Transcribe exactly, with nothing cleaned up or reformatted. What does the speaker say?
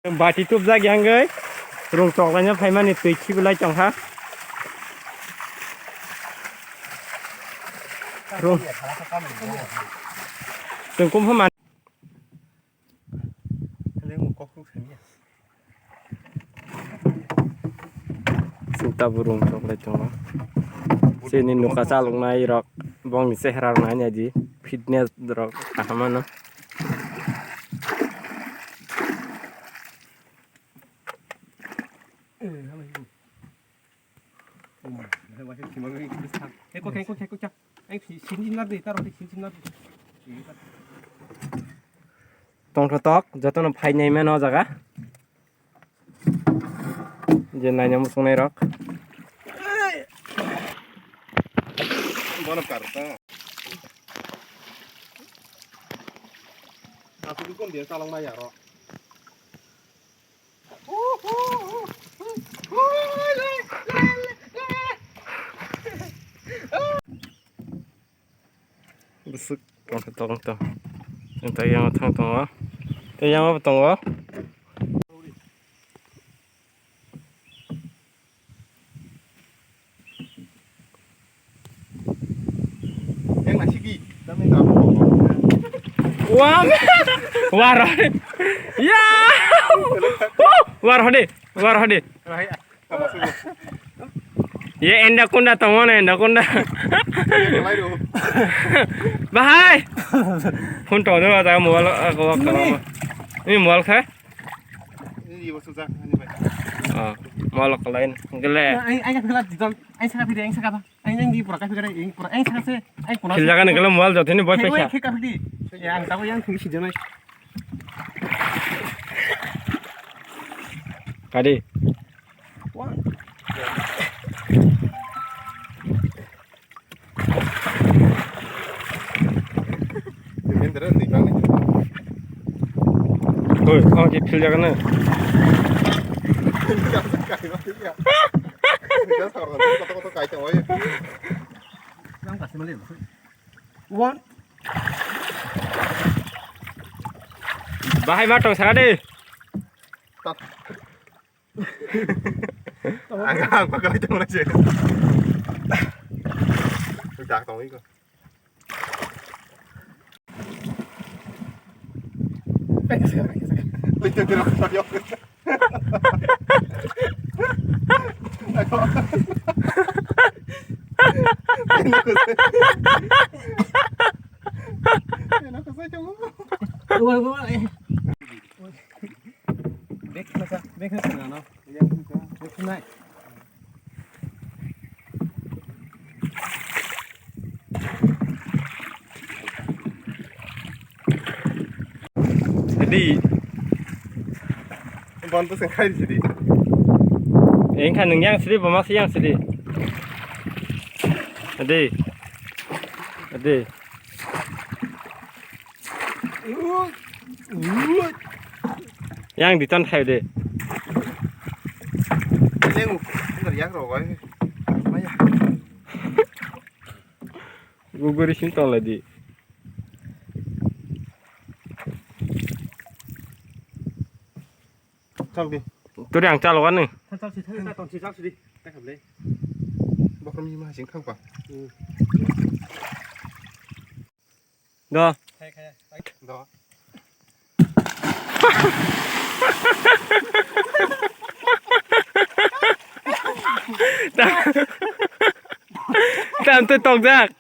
Bati tubjak yangwi rung choklaina phaimani twi khibilai tongkha. Rung chwng kumphama. Chwng tabuk rung choklai tongo. Chini nokha chaloknai rok bongni chehra rok naina di fitness rok kaham mano. Tongthotok jotono phainai mano o jaga. Je naina muchungnai rok. Bono karta. Asuk kon dia salang maya ro. Bwswk tongkha tong tong. Tei yang thang tongo. Tei yang bo tongo. Yang nasi ki, kami tak apa. Wah, wah roh. Ya. Wah roh deh, wah roh deh. Ye enda kunda tongo na enda kunda. Bahai. Phone to do ta mobile ko ko. Ini mobile kha? Ini ibu sujak ini bai. Oh, mobile ko lain. Gele. Ai ai kala di dam. Ai saka pide ai saka ba. Ai ai di pura ka pide ai pura ai saka se. Ai kuna. Khil jaga ni gele mobile jotini boy pesa. Khil ka pide. Ya ang tabo yang khil si janai. Kadi. Hoi, oh, je phil jaga na. One. Bahai ma tong sara de. Ang, ang pakai itu mana sih? Udah, tong iko. Itu dia, aku. Aku. Aku. Aku. Bek masa, bek masa na no. Bek nai. Di. Bon to sengkai di di. Engkha nung yang sidi, bama si yang sidi. Adi. Adi. Yang ditan khai de. Yang, yang yak ro bai. Maya. Guguri sin tong lai di. Chal di. Turi ang chal wani. Chal, chal, si, chal, chal, si, chal, si di. Tak kable. Bokrom ni ma sing khang pa. Hmm. Do. Khai, khai, khai. Do. Tam, tam tu tokjak.